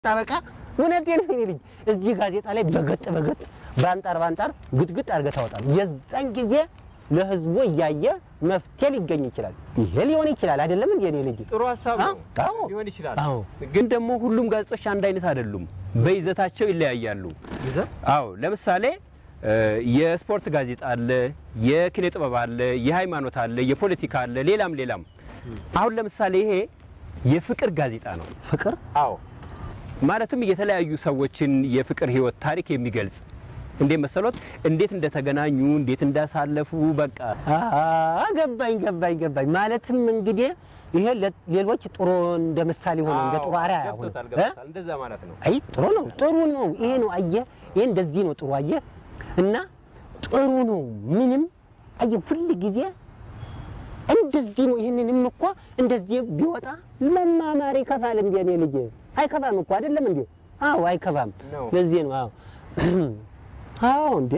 ስታበቃ እውነቴን ነው የኔ ልጅ፣ እዚህ ጋዜጣ ላይ በገጥ በገጥ ባንጣር ባንጣር ግጥግጥ አድርገህ ታወጣለህ። የዛን ጊዜ ለህዝቡ እያየ መፍትሄ ሊገኝ ይችላል። ይሄ ሊሆን ይችላል አይደለም እንዴ የኔ ልጅ? ጥሩ ሀሳብ ነው። አዎ። ሊሆን ይችላል። አዎ። ግን ደግሞ ሁሉም ጋዜጦች አንድ አይነት አይደሉም፣ በይዘታቸው ይለያያሉ። አዎ፣ ለምሳሌ የስፖርት ጋዜጣ አለ፣ የኪነ ጥበብ አለ፣ የሃይማኖት አለ፣ የፖለቲካ አለ፣ ሌላም ሌላም። አሁን ለምሳሌ ይሄ የፍቅር ጋዜጣ ነው። ፍቅር? አዎ፣ ማለትም የተለያዩ ሰዎችን የፍቅር ህይወት ታሪክ የሚገልጽ፣ እንዴት መሰሎት፣ እንዴት እንደተገናኙ፣ እንዴት እንዳሳለፉ በቃ። ገባኝ ገባኝ ገባኝ። ማለትም እንግዲህ ይሄ ሌሎች ጥሩ እንደ ምሳሌ ሆኖ እንደ ጥሩ አርአያ ሆኖ እ? እንደዛ ማለት ነው። አይ ጥሩ ነው፣ ጥሩ ነው። ይሄ ነው አየህ፣ ይሄ እንደዚህ ነው ጥሩ አየህ። እና ጥሩ ነው። ምንም አየህ፣ ሁል ጊዜ እንደዚህ ነው። ይህንንም እኮ እንደዚህ ቢወጣ መማማር ይከፋል እንዴ እኔ ልጅ? አይከፋም እኮ አይደለም እንዴ? አዎ አይከፋም። ነው። ለዚህ ነው። አዎ አዎ። እንዴ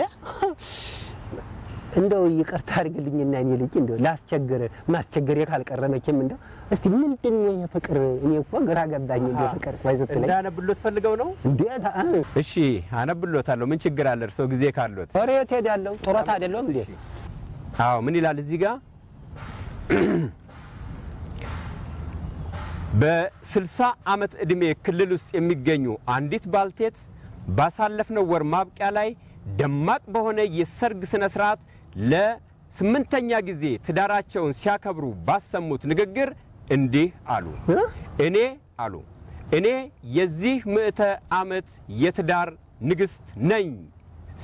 እንደው ይቅርታ አድርግልኝና እኔ ልጅ እንደው ላስቸግር፣ ማስቸገሬ ካልቀረ መቼም እንደው እስቲ ምንድን ነው ይሄ ፍቅር? እኔ እኮ ግራ ገባኝ። እንደው ፍቅር ቆይ ስትለኝ እንዳነብሎት ፈልገው ነው። እንዴ እሺ አነብሎታለሁ። ምን ችግር አለ? እርስዎ ጊዜ ካሎት። ኧረ የት ሄዳለሁ? ጡረታ አይደለሁም እንዴ? አዎ፣ ምን ይላል እዚህ ጋር? በ60 ዓመት ዕድሜ ክልል ውስጥ የሚገኙ አንዲት ባልቴት ባሳለፍነው ወር ማብቂያ ላይ ደማቅ በሆነ የሰርግ ስነ ስርዓት ለ8ኛ ጊዜ ትዳራቸውን ሲያከብሩ ባሰሙት ንግግር እንዲህ አሉ። እኔ አሉ፣ እኔ የዚህ ምዕተ ዓመት የትዳር ንግስት ነኝ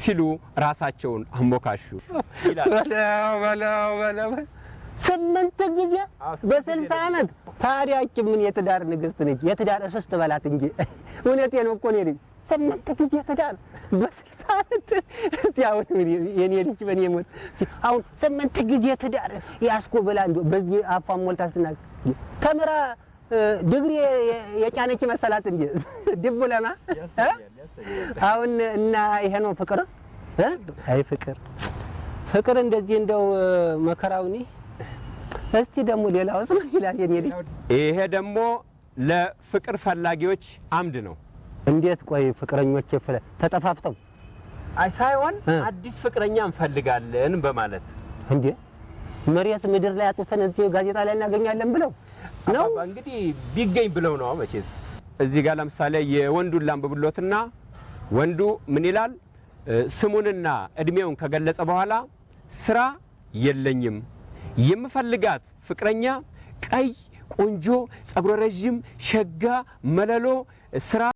ሲሉ ራሳቸውን አሞካሹ ይላል። በለው በለው በለው፣ 8 ጊዜ በ60 ዓመት። ታዲያ ይህች ምን የትዳር ንግስት ነች? የትዳር እስስት በላት እንጂ። እውነቴን ነው እኮ እኔ ልጅ፣ 8 ጊዜ ትዳር በ60 ዓመት። እስቲ አሁን የኔ ልጅ በኔ ሞት፣ እስቲ አሁን 8 ጊዜ ትዳር ያስኮ ብላ እንደው በዚህ አፏን ሞልታ ስትናገር ተምራ ዲግሪ የጫነች መሰላት እንጂ ዲፕሎማ እ? አሁን እና ይሄ ነው ፍቅር እ? አይ ፍቅር ፍቅር እንደዚህ እንደው መከራውኒ። እስቲ ደግሞ ሌላውስ ምን ይላል የኔ ልጅ? ይሄ ደግሞ ለፍቅር ፈላጊዎች አምድ ነው። እንዴት? ቆይ ፍቅረኞች ተጠፋፍተው? አይ ሳይሆን አዲስ ፍቅረኛ እንፈልጋለን በማለት። እንዴ መሬት ምድር ላይ አጥተን እዚህ ጋዜጣ ላይ እናገኛለን ብለው ነው? አባባ እንግዲህ ቢገኝ ብለው ነው መቼስ። እዚህ ጋር ለምሳሌ የወንዱን ላንብብሎትና ወንዱ ምን ይላል? ስሙንና እድሜውን ከገለጸ በኋላ ስራ የለኝም፣ የምፈልጋት ፍቅረኛ ቀይ ቆንጆ ጸጉረ ረዥም ሸጋ መለሎ ስራ